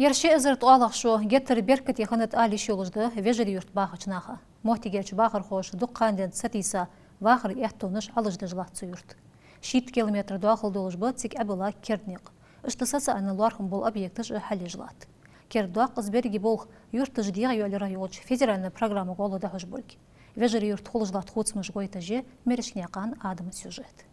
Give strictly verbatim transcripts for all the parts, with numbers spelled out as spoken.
Ер ши эзар ткъоалагӀа шу геттара беркате хиннад ала йиш йолаш да Вежарий-Юрта бахача наха. Моттигерча бахархоша дукха хана денз сатийса вахара аьттонаш Ӏалашдеш латт цу юрта. Шийтта километр доахал долаш ба цига Ӏобилла керда никъ. Иштта социальни лоархӀам бола объекташ а хьалъеш латт. Керда доккха из беррига болх юрташ дегӀайоалаяра йолча федеральни программа гӀолла дӀахьош болга. Вежарий-Юрта хулаш латта хувцамаш гойташ я Мерешкнаькъан Адама сюжет.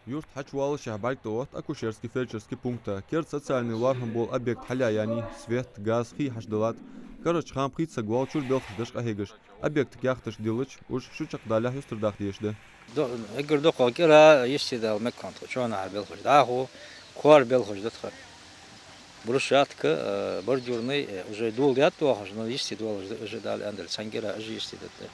Юрта хьачуваллашехь бӀарг тӀаотт акушерски-фельдшерски пункта. Керда социальни лоархӀам бола объект хьалъяьннай, свет, газ, хий хьачудалад. Карарча хана пхийтта саг вал чура белхаш деш къахьегаш. Объекта каьхаташ диллача, уж шу чакхдалалехь юстардаха дезаш да. Ду-, эггара дукхагӀа кӀира йисте дала мег хӀама тхо чухьнахьара белхаш. ДӀахо кора белхаш да тха. Брусчатка, э, бордюрный, э, уже доладаьд оаха, но йисте долаш да, уже Дала аьннадале, цхьан кӀира уже йисте дергда.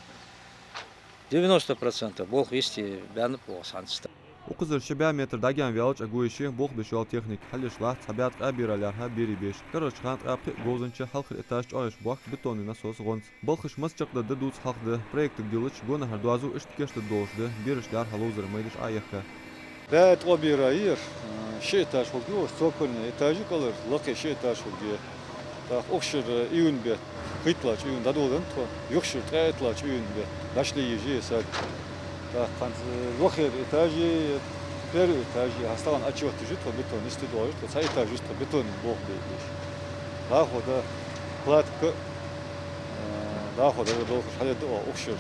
Девяносто процентов болх йисте баьннаб оаха цхьанца. Укхазара ши бӀаь метр дӀагаьна ваьлча а гуйши, болх беш йола техника хьалъеш латт цхьа бӀаь ткъаь бера лаьрхӀа берий беш. Карарча хана ткъаь пхиъ говзанча хьалхара этаж чӀоагӀъеш боахк бетонни насос гӀонца. Балхаш массачакхдоаладу цу хьалха да. Проекта диллача гонахьара доазув иштта кийчдаь долаш да, бераш лаьрхӀа ловзара майдаш Ӏоехка. БӀаь ткъо бера я ер, ши этаж хургья, цокольни этажи кӀалхара лакхе ши этаж хургья. ТӀаккха укх шера июнь бетта, пхийтталагӀча июне дӀадоладеннад тхо, юхшера ткъаьитталагӀча июнь бетта дӀашле еза ер сад. ТӀаккха хӀанз лохера этажи, первый этажи, хӀанз тахан отчёт деш я тхо, бетон йисте доагӀаш, тхо цхьа этаж йисте тхо бетон болх бе безаш. ДӀахо да кладка, э, дӀахо да белхаш хьалъергда оаха укх шера.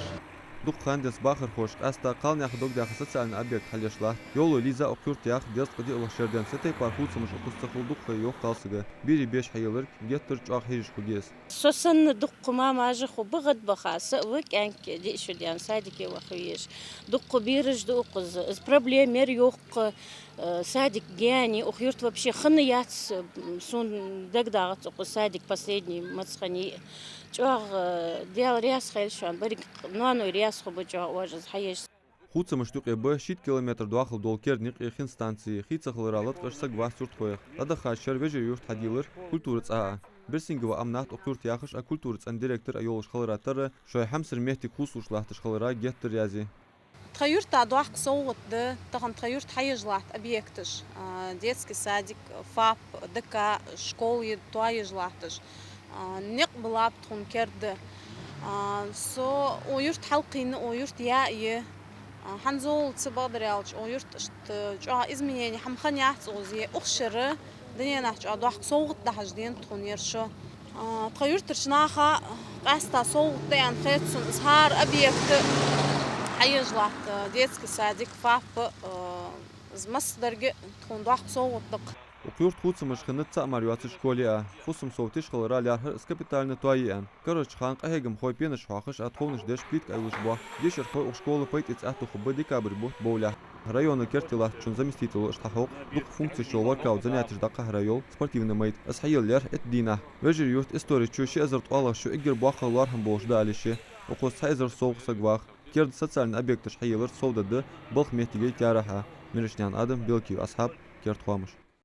Дукха хана денз бахархоша, къаьстта кхалнаьха дог даьха социальни объект хьалъеш латт. Йовлой Лиза укх юрта ях дезткъа диълагӀча шера денз. Цу тайпара хувцамаш укхаза ца хул дукха ха йоах кхалсага. Берий беш хьаелларг геттара чӀоагӀа хьежаш хургья из. Со санна дукха мамаш а хургба, гӀадбаха са а ва, кӀаьнк диъ шу даьнна садике ваха везаш. Дукха бераш да укхаза. Из проблема мара йоах. Э, садик гаьна, укх юрта вообще хинна яц, м, сона дагадоагӀац укхаза садик последний маца хиннай. ЧӀоагӀа, э, Даьла раьза хилва шоана, берригаш ноаной раьза хургба чӀоагӀа оаш из хьаеш. Хувцамашта юкъе ба шийтта километр доахал дола керда никъ а, хин станци а. Хий ца хилара латкъаш саг вац юртахойх. ДӀадахача шера Вежарий-Юрта хьадийллар культура цӀа а. Берсингова Аминат, укх юрта яхаш а культура цӀен директор а йолаш хилара тара, шоай хьамсара моттиг хувцалуш латташ хилара геттара раьза я. Тха юрта доккха совгӀат да тахан тха юрта хьаеш латта объекташ: а, детский садик, ФАП, ДК, школа я тоаеш латташ. А, никъ биллаб тхона керда. А, со укх юрта хьалкхийна, укх юрта яа я. А, хӀанзалца бакъдар аьлча, укх юрта иштта чӀоагӀа изменени хӀама хинна яц укхаза. Укх шера дуненахьа чӀоагӀа доккха совгӀат дахьаш денад тхона ер шу. А, тха юртарча наха къаьстта совгӀат да аьнна хет сона из хӀара объект хьаеш латта, детский садик, ФАП, а, из массадарга тхона доккха совгӀат да-кх. Укх юрта хувцамаш хиннад цаӀ мара йоацача школе а. Фусам-сов тиша хилара лаьрхӀар из капитально тоае аьнна. Карарча хана къахьегамхой пенаш хьоахаш а, тховнаш деш плитка Ӏойлаш боахк. Дешархой укх школа пайда тӀа цӀаьтта хургба декабрь бутт бовлехь. Района керте латтачун заместитело иштта хьахьокх дукха функцеш йола воркаут занятеш дӀакхахьара йола спортивни майда. Из хьаеллар итт дийнахьа. Вежарий-Юрта истори чу ши эзар ткъоалагӀа шу эггара боккхагӀа лоархӀам болаш да ала йиш я. Укхаза цхьа эзар сов саг вах. Керда социальни объекташ хьаеллар сов да балха моттигий таьрахь а. Мерешкнаькъан Адам, Белкиев Асхьаб, Керда хоамаш.